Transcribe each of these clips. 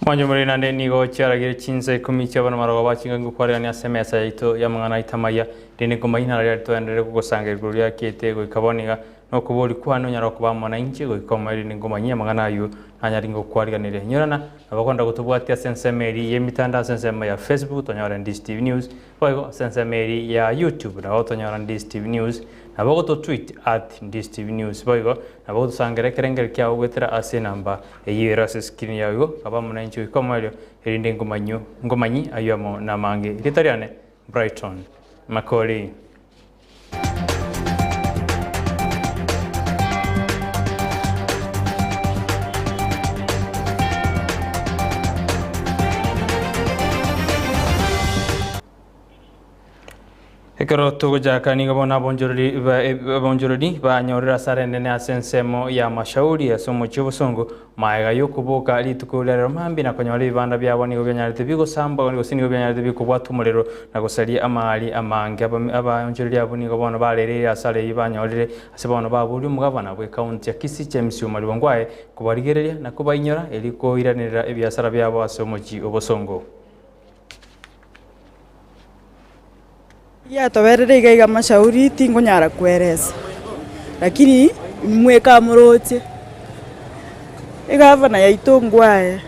Mwanche more naende nigo chiaragire chinsa ikomi chi'abana marogoba chingaki ngokwarerania ase emesa yaito y'amang'ana aito amaya, rende nkomanya inara riaria toenderere kogosanga igoro riakiete goika bono iga, na okoboria kwane onyare koba amo nainche goika omoerio rende nkomanyie amang'ana ayio nanyare ngokwariganeria. Inyorana, nabo okonda gotobwatia ase ensemo eria y'emitandao ase ensemo ya Facebook tonyore Ndisi TV News, Boigo ase ensemo eria ya YouTube nabo otonyora Ndisi TV News, nabo ogototweet at Ndisi TV News. Boigo nabo ogotosangera ekerengerio kiao goetera ase enamba eyio ere ase escreen yao igo, kaba amo nainche goika omoerio erinde nkomanyio nkomanyie ayio amo namange. Erieta riane Brighton Makori. Ekero togochaka nigo bono abonchorori ba abonchorori banyorire asara enene ase ensemo ya Mashauri ase omochie obosongo, magega y'okoboka rituko ria rero mambia na konyora ebibanda biabo nigo bianyarete bigosambwa gose nigo bianyarete bikobwatwa omorero na gosaria amari amange. Abami abaonchoreri abwo nigo bono barereire asara eyio banyorire ase bono baboria omogabana bw'ecounty ya Kisii James Omari Ongwae kobarigereria na kobainyora erio koiranerera ebiasara biabo ase omochie obosongo. Yatoberire iga iga amashauri tingonyara kweresa, lakini mweka moroche, egavana yaito ngwaye,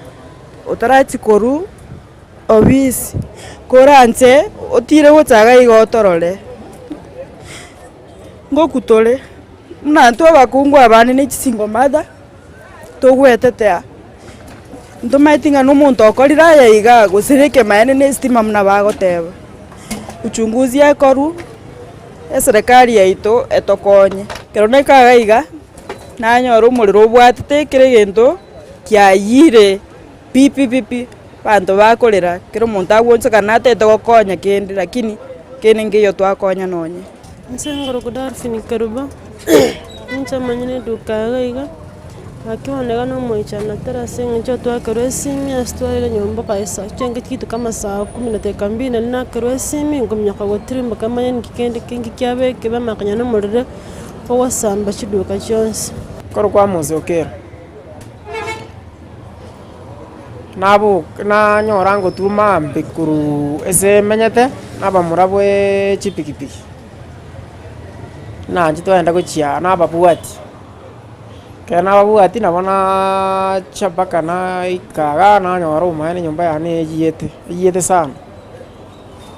otarachia korwa obisi, koranche otire gocha iga iga otorore, ngoku tore, buna intwe abakungu abande ne chisingle mother, togwetete aa. Ntomaeti ng'a nomonto okorire aya igaa, gose na ekemaene na esitima buna bagoteba. Uchunguzi ekorwe, eserekari yaito etokonye. Ekero naika iga iga, nanyora omorero obwatete kera egento kiayire pi pi pi pi, abanto bakorera, kera omonto agoonchoka natagete gokonya kende lakini kende nkeiyo twakonya nonye. Inche ngoroku Dolphin Kerubo, ninche omonyene eduka iga iga, gaki bono iga nomoichano tore ase eng'encho twakerwa esimi ase twarire nyomba kabisa, chianga chituko amasaa kumi na dakika mbili naende nakerwa esimi, nkominyoka gotirimboka manye ninki kende ki kiaba ekebe manya na omorero ogosamba chiduka chionsi. Korokwa Amos Okero, naboka nanyora ngotuma mambia korwa ase menyete, na abamura bweee chipikipiki, naanche twagenda gochia nababwati, ekero nababwati nabo naacha mpaka naika igaa nanyora omoene enyomba yane eyiete, eyiete sana.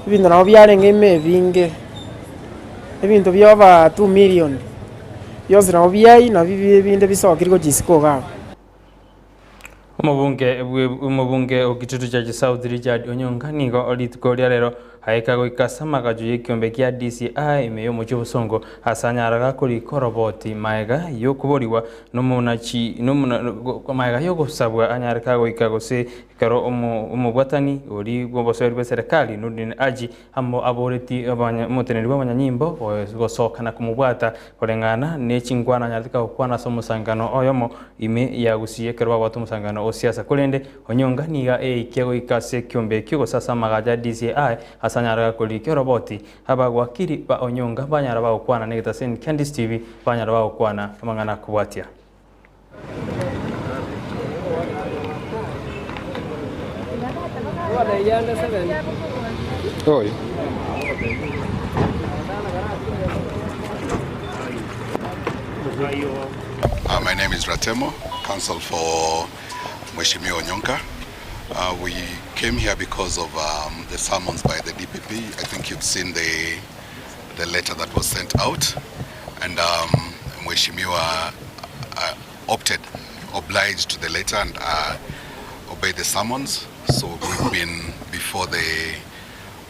Ebinto nabo biarenge ime ebinge, ebinto bia over two million, bionsi nabo biayia nabi ebinde bisokire gochia isiko iga abwo. Omobunge bwe omobunge o Kitutu Church South Richard Onyonka nigo rituko ria rero aika goika ase amagacho y'ekiombe kia DCI ime y'omochie obosongo ase anyara gakorika oroboti maega y'okoborigwa nomonachi nomona maega y'ogosabwa anyare kagoika gose ekero omo omobwatani oria bw'obosoeri bw'eserekari Nurdin Haji Amo aboreti omoteneneri bw'abanyanyimbo gosoka na komobwata koreng'ana ne chinkwana anyarete gokwana ase omosangererekano oyomo ime ya Gusii ekero babwate omosangererekano o siasa. Korende Onyonga nigo eikia goika ase ekiombe ekio gose ase amagacho a DCI ase anyare gakorikia oroboti. Abagwakiri ba Onyonga banyara bagokwana negetaseni kia Ndisi TV banyara bagokwana amang'ana akobwatia. Oi. Uh, my name is Ratemo, counsel for Mheshimiwa Onyonka. Uh, we came here because of um, the summons by the DPP. I think you've seen the, the letter that was sent out. And um, Mheshimiwa uh, opted, obliged to the letter and uh, obeyed the summons. So we've been before the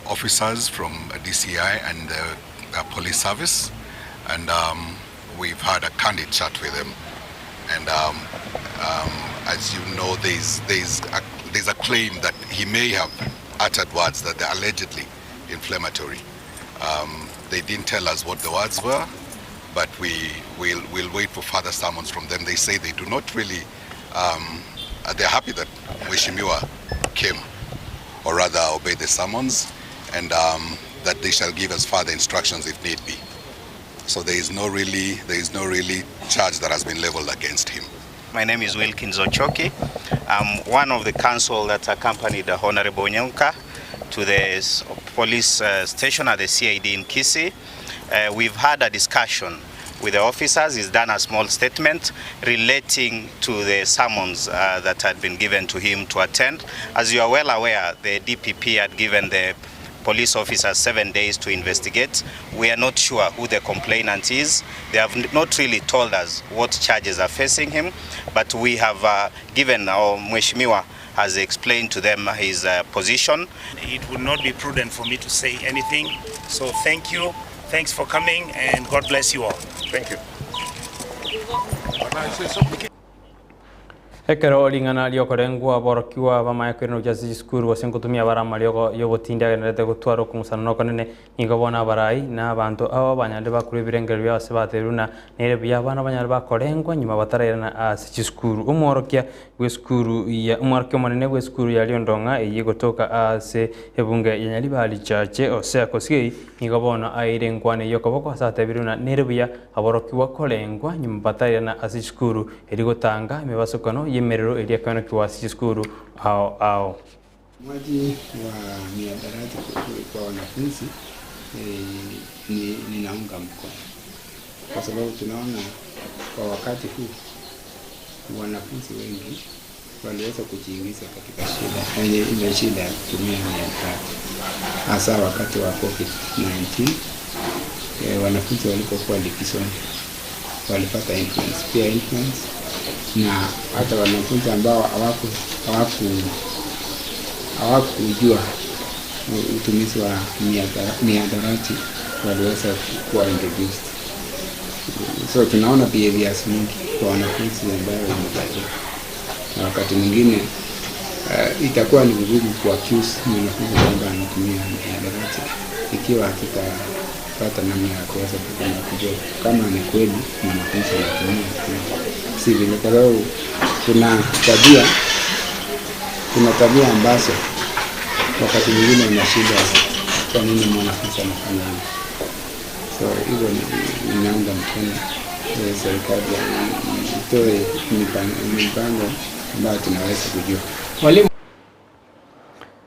officers from DCI and the, the police service, and um, we've had a candid chat with them. And um, um, as you know, there's, there's, a, there's a claim that he may have uttered words that are allegedly inflammatory. Um, they didn't tell us what the words were, but we will we'll wait for further summons from them. They say they do not really, um, they're happy that Mheshimiwa came, or rather obeyed the summons, and um, that they shall give us further instructions if need be. So there is no really, there is no really charge that has been leveled against him. My name is Wilkins Ochoki. I'm one of the counsel that accompanied the Honorable Onyonka to the police station at the CID in Kisii. We've had a discussion with the officers. He's done a small statement relating to the summons that had been given to him to attend. As you are well aware, the DPP had given the police officers 7 days to investigate. We are not sure who the complainant is. They have not really told us what charges are facing him, but we have given, our Mheshimiwa has explained to them his position. It would not be prudent for me to say anything, so thank you. Thanks for coming and God bless you all. Thank you. Ekero ring'ana riokorengwa aborokigwa bamanye koirana gochia ase chisukuru gose nkotumia bare amariogo y'obotindi agendererete gotwara okong'usana okonene, nigo bono abarai na abanto abo banyarire bakorwa ebirengererio biabo ase batebirie buna nere buya abana banyare bakorengwa nyuma batarairana ase chisukuru. Omworokia bw'esukuru ya omworokia omonene bw'esukuru ya Riondong'a eyio egotoka ase ebunge ya Nyaribari Chache Hosea Kosgei nigo bono aeire enkwana eyio okoboko ase atebirie buna nere buya aborokigwa korengwa nyuma batarairana ase chisukuru erio gotanga emebasokano y'emerero eria ekoenokigwa ase chisukuru ao ao. Utumiaji wa mihadarati kwa wanafunzi ni ninaunga mkono kwa sababu tunaona kwa wakati huu wanafunzi wengi waliweza kujiingiza katika shida ile shida ya kutumia mihadarati, hasa wakati wa COVID-19. Wanafunzi walipokuwa likizoni walipata influence, pia influence, na hata wanafunzi ambao hawakujua utumizi wa mihadarati waliweza kuwa introduced. So tunaona behaviors mingi kwa wanafunzi ambayo imebadilika, na wakati mwingine itakuwa ni vigumu kuaccuse mwanafunzi kwamba anatumia mihadarati ikiwa hatutapata namna ya kuweza kupima kujua kama ni kweli mwanafunzi anatumia si vile, kwa sababu kuna tabia ambazo wakati mwingine unashindwa kwa nini mwanafunzi anafanya hivyo. So hivyo ninaunga mkono serikali itoe mipango ambayo tunaweza kujua. Walimu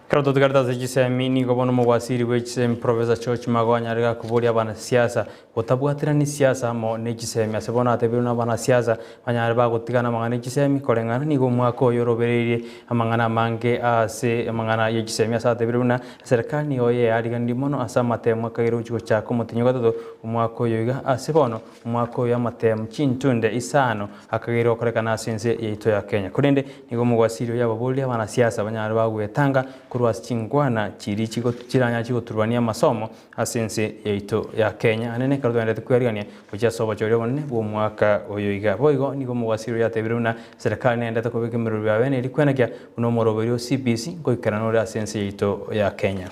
Ekero totigarete ase chisemi, nigo bono omogwasiri bwe chisemi Professor George Magoha are gakoboria abanasiasa gotabwaterania siasa amo ne chisemi ase bono atebire buna abanasiasa banyare bagotigana amang'ana ya chisemi koreng'ana nigo omwaka oyo orobereirie amang'ana amange ase amang'ana ya chisemi ase atebire buna eserekari nigo yeariganirie mono ase amatemo akagera gochia gochaka omotenyi ogatato omwaka oyo iga ase bono omwaka oyo amatemo chintunde isano akagera gokorekana ase ense yaito ya Kenya. Korende nigo omogwasiri oyo ababoria abanasiasa banyare bagwetanga korwa ase chinkwana chiria chiranya chigoturwania amasomo ase ense yaito ya Kenya. Anene ekero twaendete kwerigania gochia ase obochori obonene bwa omwaka oyo iga. Boigo nigo omogwasiri oyo atebire buna serikali nendete kobeka emerero yaye bene eria kwenekia buna omoroberi o CBC nkoikerana ore ase ense yaito ya Kenya.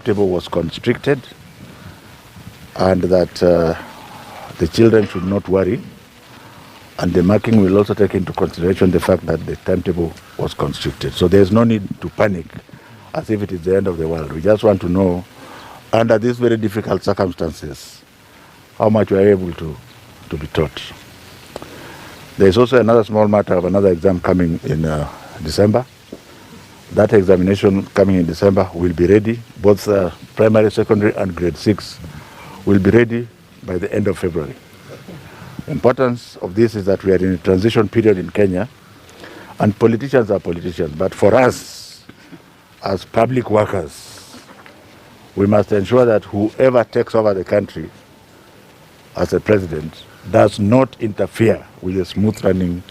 Table was constricted and that the children should not worry, and the marking will also take into consideration the fact that the timetable was constricted. So there's no need to panic as if it is the end of the world. We just want to know, under these very difficult circumstances, how much we are able to be taught. There is also another small matter of another exam coming in December. That examination coming in December will be ready, both primary, secondary and grade 6 will be ready by the end of February. Importance of this is that we are in a transition period in Kenya, and politicians are politicians, but for us as public workers, we must ensure that whoever takes over the country as a president does not interfere with the smooth running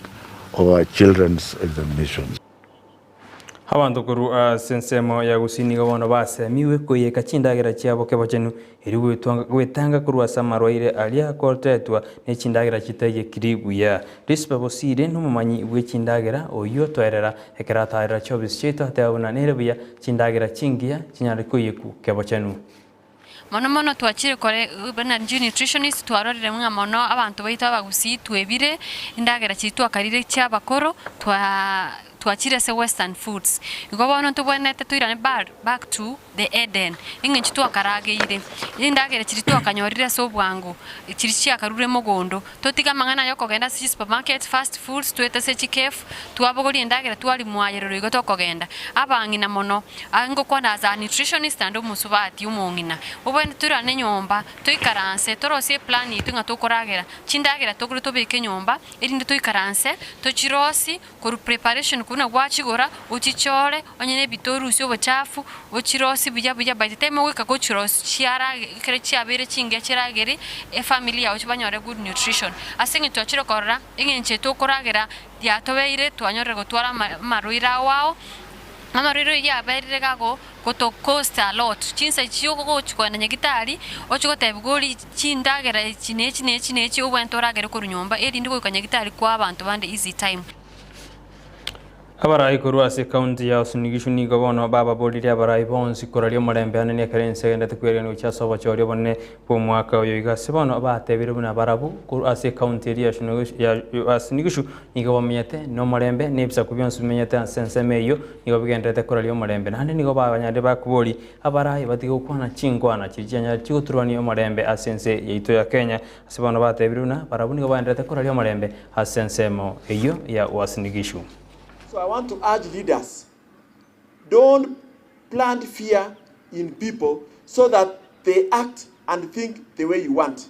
of our children's examinations. Abanto korwa ase ensemo ya Gusii nigo bono basemiwe koiyeka chindagera chiabo kebochenu erio gwetanga korwa ase amarwaire aria akotetwa ne chindagera chitayekiri buya. Risper Bosire nomomanyi bwe chindagera oyio otoerera ekero atarera chiofisi chiaito ateba buna nere buya chindagera chingiya chinyare koiyeku kebochenu. Mono mono twachire kore buna inche nutritionist twarorire ng'a mono abanto baito abagusii twebire endagera chiria twakarire chia abakoro twa. Twachire ase western foods. Igo bono ntobwenerete toirane back to the Eden, eng'encho twakarageire, endagera chiria twakanyorire ase obwango, chiria chiakarure mogondo, totige amang'ana aya okogenda ase chisupermarket, fast foods, toete ase chicaf, twabogoria endagera twaria mwayerero igo tokogenda. Abang'ina mono, aye ngokwana as a nutritionist naende omosubati omong'ina, obwenerete toirane nyomba, toikaranse, torosie eplan yaito ng'a tokoragera, chindagera tokore tobeke nyomba, erinde toikaranse, tochirosie. Korwa preparation buna gwachigora, ochichore, onye ne ebite orusie obochafu, ochirosie buya buya by the time ogoika gochirosia chiarage ekero chiabeire chingiya chiragere efamily yago banyore good nutrition. Ase eng'encho twachire korora, eng'encho eye tokoragera yatobeire twanyorire gotwara ama amarwaire ao ao, amarwaire oyio yaberire gago goto cost a lot, chinsa echio ogochi kogenda nyagetari, ochi gotebiwa orie chindagera echi na echi na echi na echi obwenerete oragere korwa nyomba erinde goika nyagetari koa abanto bande easy time. Abarai korwa ase ekaunti ya Uasin Gishu nigo bono bababoririe abarai bonsi koraria omorembe ande nekero ense egenderete kweregania gochia ase obochori obonene bw'omwaka oyo iga ase bono batebire buna barabwo korwa ase ekaunti eria ya Uasin Gishu nigo bamenyete nomorembe na ebisaku bionsi bimenyete ase ensemo eyio nigo bigendererete koraria omorembe. Naende nigo babanyarire bakoboria abarai batige gokwana chinkwana chiria chianyarete chigoturwania omorembe ase ense yaito ya Kenya. Ase bono batebire buna barabwo nigo bagendererete koraria omorembe ase ensemo eyio ya Uasin Gishu. So I want to urge leaders, don't plant fear in people so that they act and think the way you want.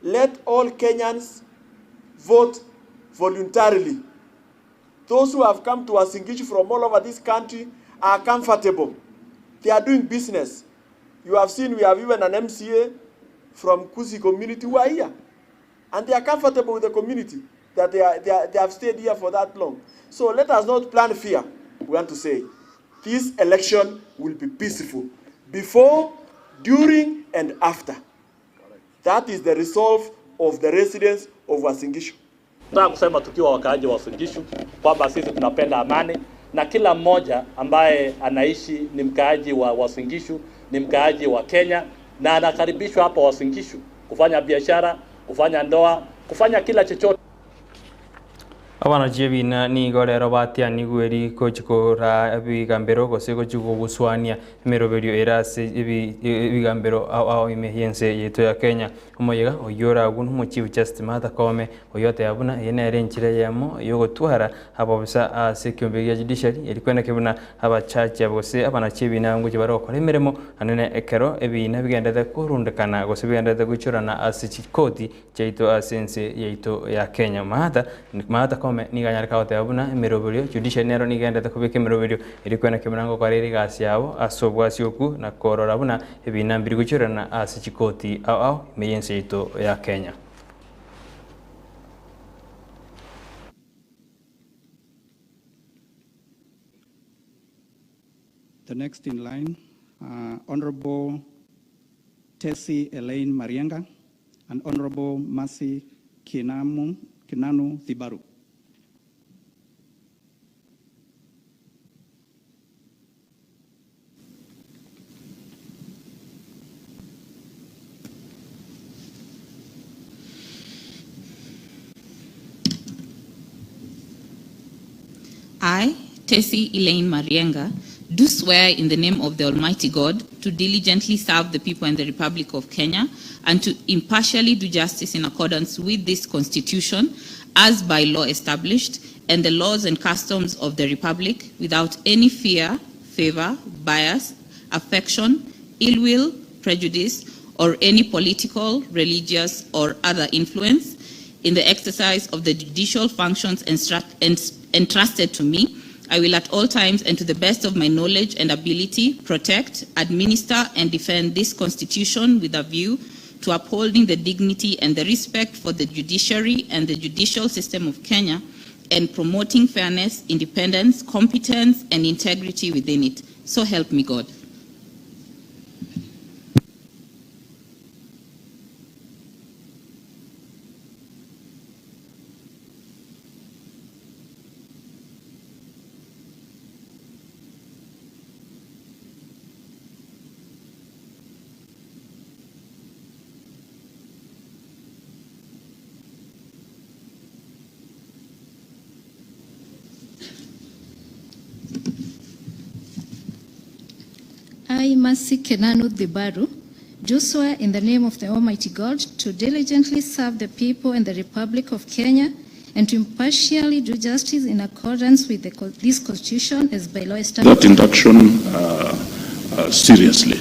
Let all Kenyans vote voluntarily. Those who have come to Uasin Gishu from all over this country are comfortable. They are doing business. You have seen we have even an MCA from Kusi community who are here. And they are comfortable with the community that they, are, they, are, they have stayed here for that long. So let us not plan fear. We want to say this election will be peaceful before, during, and after. That is the resolve of the residents of Uasin Gishu. Nataka kusema tukiwa wakaaji wa Uasin Gishu kwamba sisi tunapenda amani na kila mmoja ambaye anaishi ni mkaaji wa Uasin Gishu, ni mkaaji wa Kenya na anakaribishwa hapa Uasin Gishu kufanya biashara, kufanya ndoa, kufanya kila chochote. Abanachi ebina nigo rero batianigwe eri gochia koraa ebigambero gose gochia koguswania emeroberio ere ase ebi ebigambero ao ao ime y'ense yaito ya Kenya. Omoyega oyio oragwo na omochief Justice Martha Koome oyio oteba buna eye nere enchera eyemo yogotwara abobisa ase ekiombe gia judiciary eri kweneke buna abachachi aba gose abanachi ebina ngochia bare gokora emeremo anene ekero ebina bigenderete korundekana gose bigenderete goichorana ase chikoti chiaito ase ense yaito ya Kenya. Martha Martha Koome nigo anyareka goteba buna emeroberio judiciary nero nigo egenderete kobeka emeroberio erio kweneke buna ngokora ere egasi yabo ase obwasi okwo na korora buna ebina mbiri goichorana ase chikoti ao ao ime y'ense yaito ya Kenya. The next in line, Honorable Tessie Elaine Marienga and Honorable Mercy Kinanu Thibaru. I, Tessie Elaine Marienga, do swear in the name of the Almighty God to diligently serve the people and the Republic of Kenya and to impartially do justice in accordance with this Constitution as by law established and the laws and customs of the Republic without any fear, favor, bias, affection, ill will, prejudice, or any political, religious, or other influence in the exercise of the judicial functions entrusted to me. I will at all times and to the best of my knowledge and ability protect, administer, and defend this Constitution with a view to upholding the dignity and the respect for the judiciary and the judicial system of Kenya and promoting fairness, independence, competence, and integrity within it. So help me God. I, Mercy Kenanu Thibaru, do swear in the name of the Almighty God to diligently serve the people and the Republic of Kenya and to impartially do justice in accordance with the, this Constitution as by law established. That induction seriously.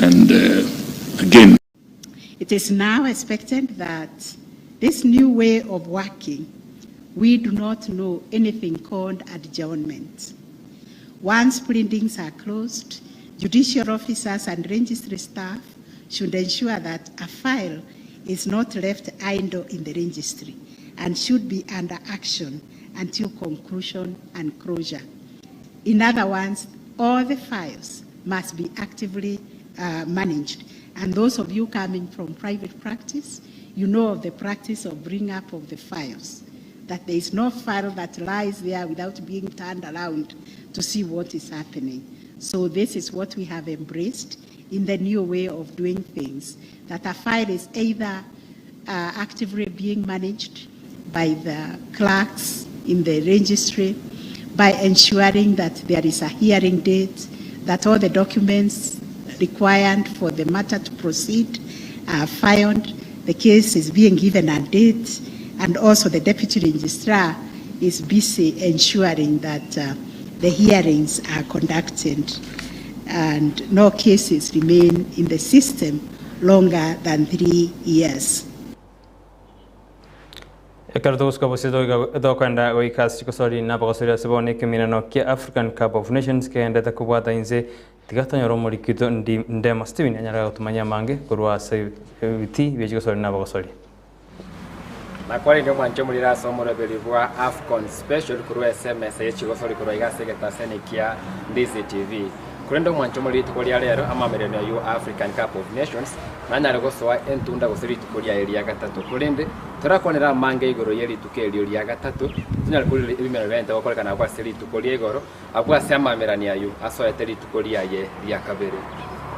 And again. It is now expected that this new way of working, we do not know anything called adjournment. Once pleadings are closed, judicial officers and registry staff should ensure that a file is not left idle in the registry and should be under action until conclusion and closure. In other words, all the files must be actively managed. And those of you coming from private practice, you know of the practice of bring up of the files, that there is no file that lies there without being turned around to see what is happening. So this is what we have embraced in the new way of doing things, that a file is either actively being managed by the clerks in the registry, by ensuring that there is a hearing date, that all the documents required for the matter to proceed are filed, the case is being given a date, and also the deputy registrar is busy ensuring that the hearings are conducted and no cases remain in the system longer than 3 years. Ekero togosuka bosio tokoenda goika ase chigosori na abagosori ase bono ekeminano kia African Cup of Nations kegenderete kobwata inse tiga tonyore omoriki oito Ndemo Stephen anyare gotomanyia amange korwa ase ebitii bie chigosori na abagosori. Nakwarenge omwanche omorero ase omoroberi bwa Afcon Special korwa ase emesa ye chigosori korwa iga ase egetaseni kia Ndizi TV. Korende omwanche omorero rituko ria rero amamererano ayio African Cup of Nations nanyare gosoa entunda gose rituko riaye ria gatato. Korende torakwanere amange igoro ye rituko erio ria gatato tonyare korire ebimero biaye gokorekana abwo ase rituko ria igoro abwo ase amamererano ayio asoete rituko riaye ria kabere.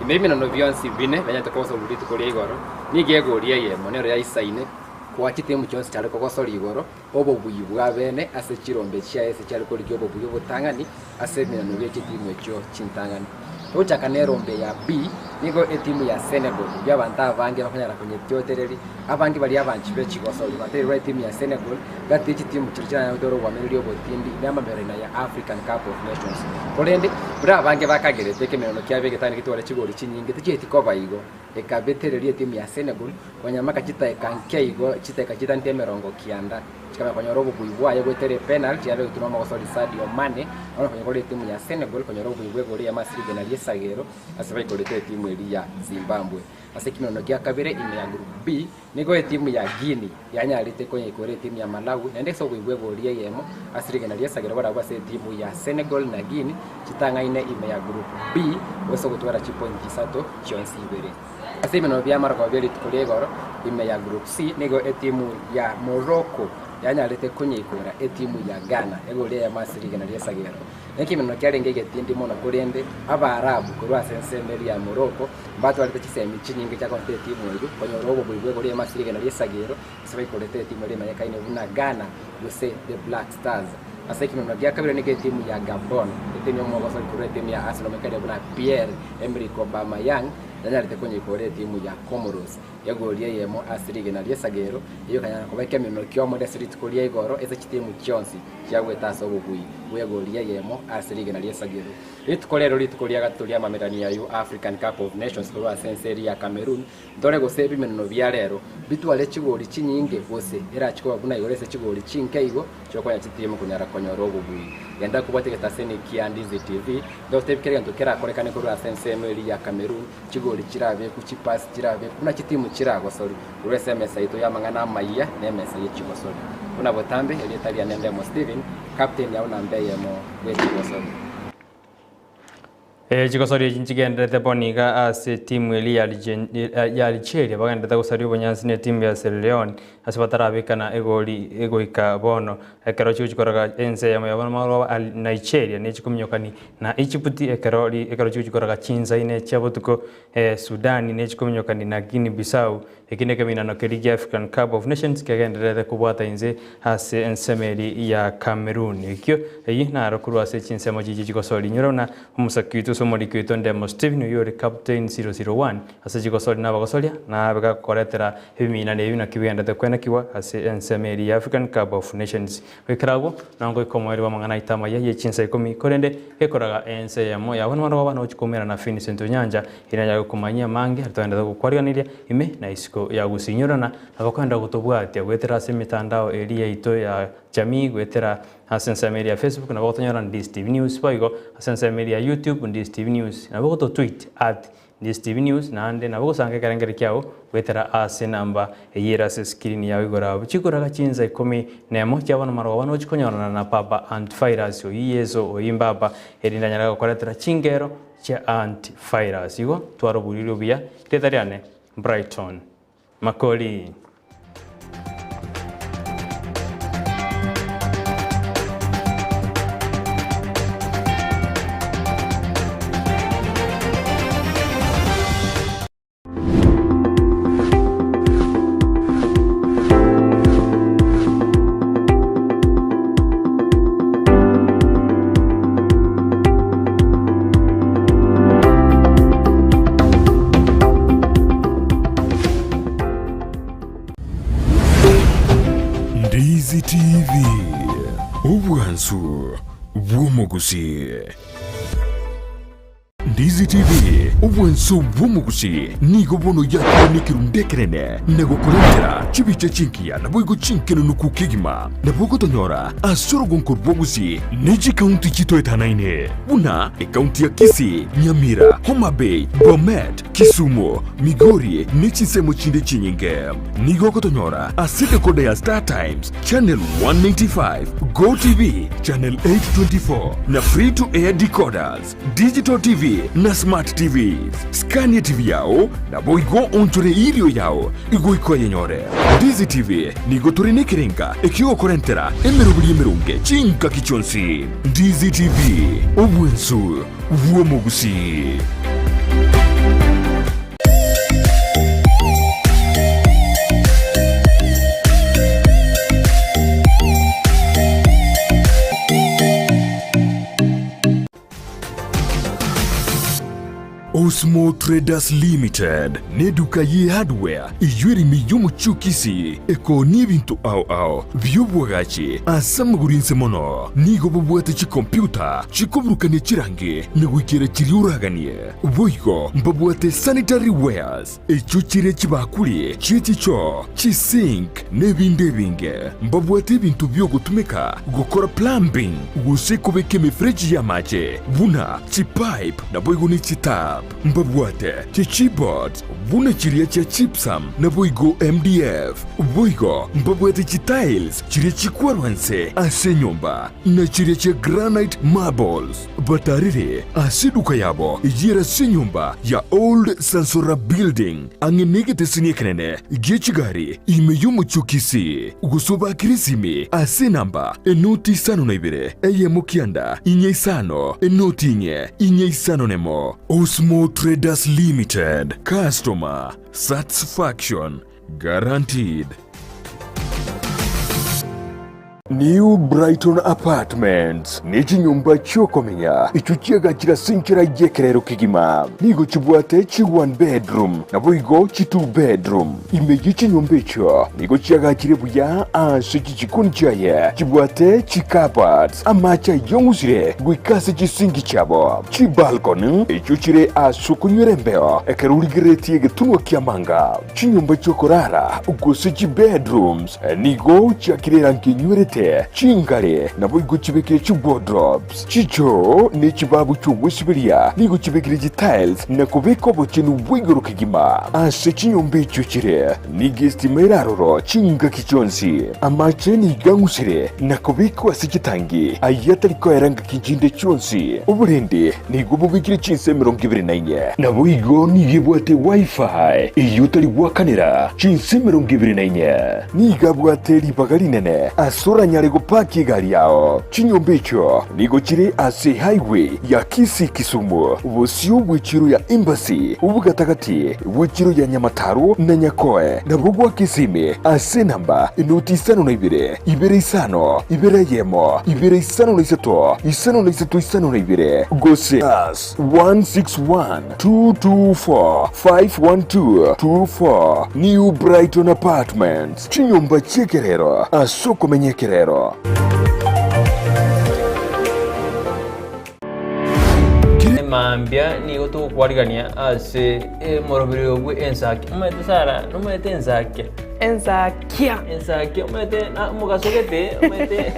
Ime ebimenano bionsi bine bianyarete kogosorwa rituko ria igoro, nigo egori eyemo nero yaisaine koa chitimu chionsi chiare kogosoria igoro obobui bw'abene ase chirombe chiaye ase chiare korigia obobui obotang'ani ase ebimenano bie chitimu echio chintang'ani. Togochaka nerombe ya B, nigo etimu ya Senegal eyio abanto abange bakonyara konyetiotereria, abange baria abanchi be chigosori batererwa etimu ya Senegal gati ye chitimu chiria chiranyare gotwara obwamenereria obotindi namamererania ya African Cup of Nations. Korende, buna abange bakagerete ekemenano kiabo egetang'ani getware chigori chinyinge tichieti koba igo, ekabetereria etimu ya Senegal konyamaka chitaeka nke igo chitaeka chitanete emerongo kianda. Chikamanya konyora obobui bwaye goetera epenalty yabe gotunwa omogosori Sadio Mane, bono konya kore etimu ya Senegal konyora obobui bw'egori eyemo ase rigena ri'esagero ase baikorete etimu eria ya Zimbabwe. Ase ekemenano gia kabere ime ya Group B, nigo etimu ya Guinea yanyarete konyaikora etimu ya Malawi naende ase obobui bw'egori eyemo ase rigena ri'esagero barabwo ase etimu ya Senegal na Guinea chitang'aine ime ya Group B gose gotwara chipointi isato chionsi ibere. Ase ebimenwa bi'amarogoba bie rituko ria igoro ime ya Group C nigo etimu ya Morocco yanyarete konyeikora etimu ya Ghana egori eyemo ase rigena ri'esagero. Nekemenwa kiarenge egetindi mono korende Abaarabu korwa ase ensemo eria ya Morocco mbatwarete chisemi chinyinge chiakonete etimu eyio konyora obobui bw'egori eyemo ase rigena ri'esagero ase baikorete etimu eria emanyekaine buna Ghana gose The Black Stars. Ase ekemenwa gia kabere nigo etimu ya Gabon etimu y'omogosori korwa etimu ya Arsenal omanyekaine buna Pierre-Emerick Aubameyang yanyarete konyeikora etimu ya Comoros egori eyemo ase rigena ri'esagero, eyio ekanyara koba ekemenwa ki'omonto ase rituko ria igoro ase chitimu chionsi chiagwete ase obobui bw'egori eyemo ase rigena ri'esagero. Rituko rero rituko ria gatato ri'amamererania ayio African Cup of Nations korwa ase ense eria ya Cameroon, Ntore gose ebimeneno bia rero bitware chigori chinyinge, gose erachi koba buna igoro ase chigori chinke igo chiokonya chitimu konyara konyora obobui. Genda kobwatia egetaseni kia Ndizi TV, ndotebi kera egento kerakorekane korwa ase ensemo eria ya Cameroon, chigori chirabeku, chipasi chirabeku, buna chitimu chiragosori korwa ase emesa yaito y'amang'ana amayia na emesa ye chigosori. Buna botambe, erieta riane Ndemo Stephen, captain yao namba eyemo bwe chigosori. Chigosori echi nchigendererete bono iga ase etimu eria ya Algeria bagendererete gosaria obonyansi na etimu ya Sierra Leone ase batarabekana egori goika bono. Ekero chigochi koraga ense eyemo yabo namagoro Nigeria nechikominyokani na Egypt ekero ekero chigochi koraga chinsa ine chia botuko Sudan nechikominyokani na Guinea Bissau. Eki nekeminano keria gia African Cup of Nations kegendererete kobwata inse ase ensemo eria ya Cameroon. Ekio eyio naro korwa ase chinsemo chichio chigosori. Inyora buna omosaki oito. Gose omoriki oito Ndemo Stephen oyio ore Captain 001 ase chigosori na abagosoria, nabe gakoretera ebimina na ebi naki bigenderete kwenekigwa ase ensemo eria ya African Cup of Nations. Goikera agwo, nongoika omoerio bw'amang'ana aito amaya ye chinsa ikomi, korende gekoraga ense eyemo yabo nabarabwo abana gochia koumerana na Vincent Onyancha, erio nanyare gokomanyia amange aria togenderete gokwariganiria ime na isiko ya gosiinyorana na bakoenda gotobwatia goetera ase emetandao eria yaito ya jamii goetera ase ensemo eria ya Facebook nabo gotonyora Ndisi TV News boigo ase ensemo eria ya YouTube Ndisi TV News nabo gototweet at Ndisi TV News naende nabo gosanga ekerengerio kiao goetera ase enamba eyio ere ase escreen yao igoro abwo. Chikoraga chinsa ikomi nemo chia bono marogoba nochi konyorana na Papa Antivirus oyio Yeso oyio Mbaba erinde anyare gokoretera chingero chia Antivirus. Igo twara oboriri obuya rieta riane Brighton Makori. Ndizi TV, obwansu bw'omogusii. Ndizi TV, obwansu bw'omogusii, nigo bono yakire nekerundu ekenene na gokorentera chibicha chingiya naboigo chinkenenuku kegima. Nabo ogotonyora ase orogonko rwa Gusii ne chikaunti chitoetanaine buna ekaunti ya Kisii, Nyamira, Homa Bay, Bomet, Kisumu, Migori ne chinsemo chinde chinyinge. Nigo ogotonyora ase decoder ya Star Times, Channel 195, Go TV, Channel 824 na Free to Air decoders, Digital TV na Smart TVs. Skania TV yao naboigo onchore irio yao igoika oyenyore. Ndizi TV nigo tore nekerenga ekiogokorentera emeroberi emeronge chingaki chionsi. Ndizi TV, obwensu bw'omogusii. Osmo Traders Limited neduka ye hardware eyio ere ime y'omochie o Kisii ekoonia ebinto ao ao bi'obwagachi ase amagoro inse mono. Nigo bobwate chikompyuta chikoburukania chirangi na goikera chiria oraganie. Boigo mbabwate sanitary wares echio chire chibakuri chie chichoo, chisink na ebinde ebinge. Mbabwate ebinto bi'ogotumeka gokora plumbing gose kobeka emefereji y'amache buna chipipe naboigo ne chitap. Mbabwate chichipboards buna chiria chia gypsum naboigo MDF. Boigo mbabwate chitiles chiria chikwarwa nse ase enyomba na chiria chia granite marbles. Batarire ase eduka yabo eyio ere ase enyomba ya Old Sansora Building ang'e negeteseni ekenene gie chigari ime y'omochie o Kisii, gose obakire esimi ase enamba enoti isano na ibere eyemo kianda inye isano enoti inye inye isano nemo. Osmo Traders Limited, Customer Satisfaction Guaranteed. New Brighton Apartments ne chinyomba chi'okomenya echio chiagachire ase enchera y'ekerero kegima. Nigo chibwate chi one bedroom naboigo chi two bedroom. Ime ye chinyomba echio nigo chiagachire buya ase chichikoni chiaye chibwate chicupboards, amache ayong'usire goika ase chisinki chiabo, chibalcony echio chire ase okonywera embeo ekero origereretie egetunwa ki'amanga. Chinyomba chi'okorara gose chibedrooms nigo chiakire erangi enywerete, chingare naboigo chibekire chiwardrobes, chichoo ne chibabu chi'ogwesiberia nigo chibekire chitiles na kobeka obochenu bwa igoro kegima. Ase chinyomba echio chire nigo estima ere aroro chingaki chionsi. Amache nigo ang'usire na kobekwa ase chitangi ayio atari koera ngaki chinde chionsi. Oborendi Nigo bobekire chinsa 24. Naboigo nigo ebwate Wi-Fi eyio otari goakanera chinsa 24. Nigo abwate ribaga rinene ase oranyore. Oranyare gopaki egari yao. Chinyomba echio nigo chire ase highway ya Kisii Kisumu, bosio bw'echiro ya Embassy, obogatagati bw'echiro ya Nyamataro na Nyakoe, na bogwa Kisimi ase enamba enoti isano na ibere, ibere isano, ibere eyemo, ibere isano na isato, isano na isato isano na ibere, gose +161 224 512 24 New Brighton Apartments, chinyomba chi'ekerero ase okomenya ekerero. Mambia nigo togokwarigania ase omoroberio bwe ensaki. Omanyete Sarah, nomanyete ensakia? Ensakia. Ensakia omanyete na omogaso gete, omanyete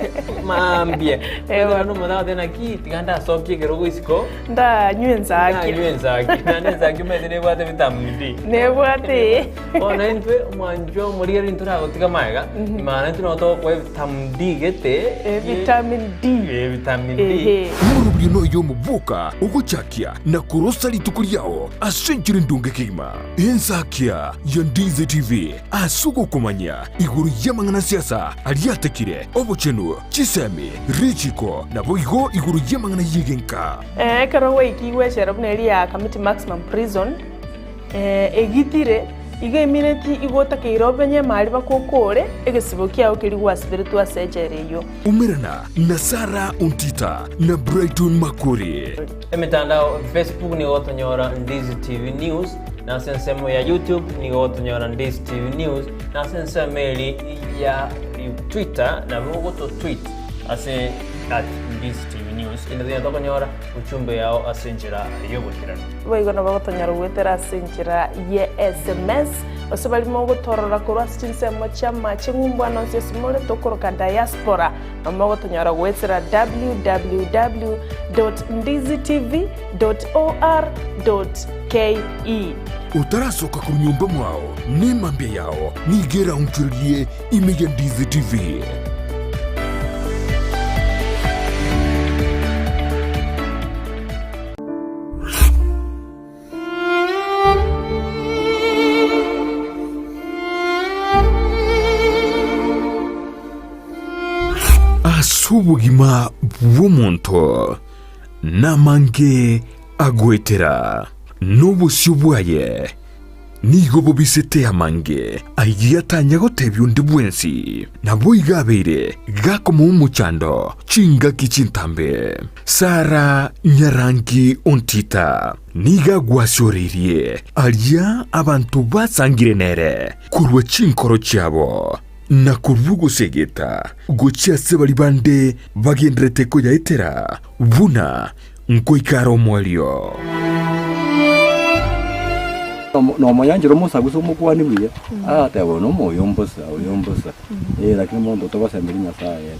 mambia. Omanyete naende omonto agoteba naki tiga ndasokie ekerogo isiko. Ndanywe ensakia. Ndanywe ensakia. Naende ensakia omanyete nebwate vitamin D. Nebwate. Bono intwe omwanchwa omorigereria intwe toragotiga magega, maana intwe nabo togokoa evitamin D gete. Vitamin D. Vitamin D. Ehe. Omorobio noyo omoboka ogochakia na korosa rituko riao ase enchera endonge kegima. Ensakia ya Ndizi TV ase ogokomanya igoro y'amang'ana siasa aria atekire, obochenu, chisemi, richiko, naboigo igoro y'amang'ana y'egenka. Ekero gwaikigwe echela buna eria ya Kamiti Maximum Prison, egitire, igo emineti igo otakeire obenye emari baka okore egesibo kiao keria gwasiberetwe ase echela eyio. Umerana na Sarah Ontita na Brighton Makori. Emetandao, Facebook nigo gotonyora Ndizi TV News, na ase ensemo ya YouTube nigo gotonyora Ndizi TV News, na ase ensemo eri ya Twitter nabo ogoto tweet ase at Ndizi TV News. Ende tonyare tokonyora uchumbe yao ase enchera y'oboikeranu. Boigo nabo gotonyora goetera ase enchera ye sms, gose baria mogotorora korwa ase chinsemo chi'amache ng'umbu ande onsi ase more tokoroka diaspora, nabo mogotonyora goetera www dot ndizitv dot or dot ke. Otarasoka korwa nyomba mwao, nemambia yao nigo eraonchorerie ime ya Ndizi TV. Ase obogima bw'omonto namange agoetera, na obosio bwaye nigo bobisete amange ayio atanya gotebia onde bwensi. Naboigo abeire gakomoa omochando chingaki chintambe. Sara nyarangi ontita nigo agwasioreirie aria abanto basangire nere korwa chinkoro chiabo, na korwa ogosegeta gochia ase baria bande bagendererete koyaetera buna nkoika are omoerio. Nomonyanchera omosagusa omokuani buya, agateba oyo nomoyo mbosa, oyo mbosa, eh lakini monto togosemeria Nyasaye ere,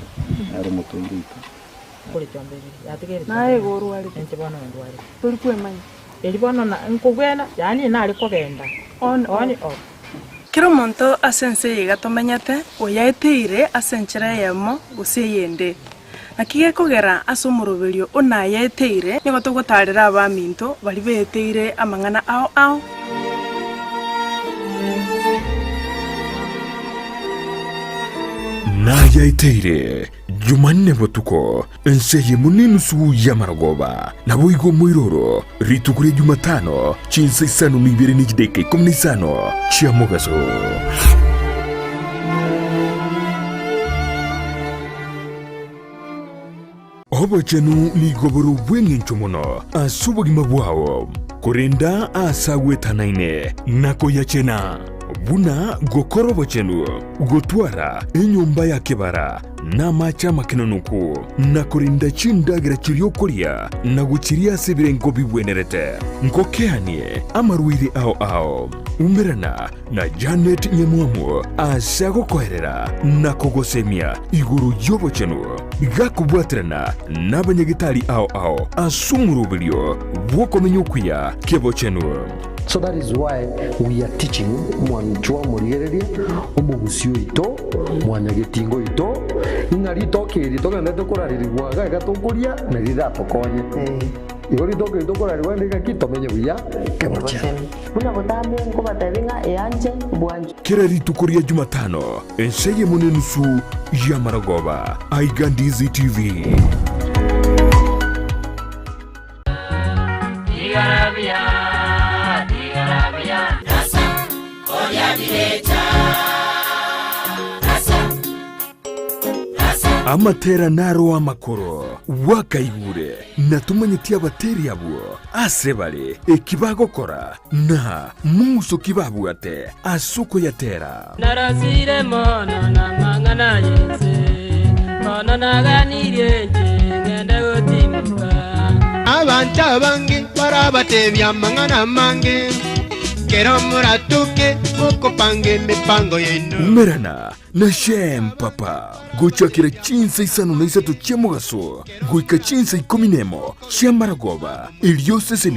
nere omotongi oito. Naye igo orwarete, tori kwemanya. On off. Kera omonto ase ense eye iga tomenyete, oyaeteire ase enchera eyemo gose eyende. Naki gekogera ase omoroberio o nayaeteire, nigo togotaarera abaminto baria beeteire amang'ana ao ao. Nayaeteire Jumanne botuko, ense eyemo nenusu y'amarogoba, naboigo omoiroro, rituko ria Jumatano, chinsa isano na ibere ne chidaeka ikomi na isano chia mogaso. Obochenu nigo bore obw'engencho mono ase obogima bwao, korenda aase agwetanaine na koyachena, buna gokora obochenu, gotwara enyomba ya kebara na amache amakenonoku, na korenda chindagera chiria okoria na gochiria ase ebirengo bigwenerete. Ngokeanie amarwaire ao ao. Umerana na Janet Nyamwamu ase agokoerera na kogosemia igoro y'obochenu, gakobwaterana nabanyagitari ao ao ase omoroberio bw'okomenya okuya kebochenu. So that is why we are teaching mwanchwa omorigereria, omogusi oito, mwanyagetinga oito, Ng'a ritoke eri togenderete korarerigwa iga iga tokoria na riratokonye. Igo ritoke eri tokorarerigwa rende ng'aki tomenye buya kemochenu. Buna botambe nkobatebia ng'a eanche bwanchwe. Kera rituko ria Jumatano, ensa eyemo na enusu y'amarogoba, aiga Ndizi TV. Amatera naro amakoro, bwakaigure, na tomanyeti abateri abwo ase bare, eki bagokora, na mong'uso ki babwate ase okoyatera. Narosire mono namang'ana y'ense, bono naganirie inche ngende gotimoka. Abanto abange barabatebie amang'ana amange, kero moratoke mokopanga emepango yaino. Umerana na Shem Papa gochakera chinsa isano na isato chia mogaso goika chinsa ikomi nemo chia maragoba, erio oseseni.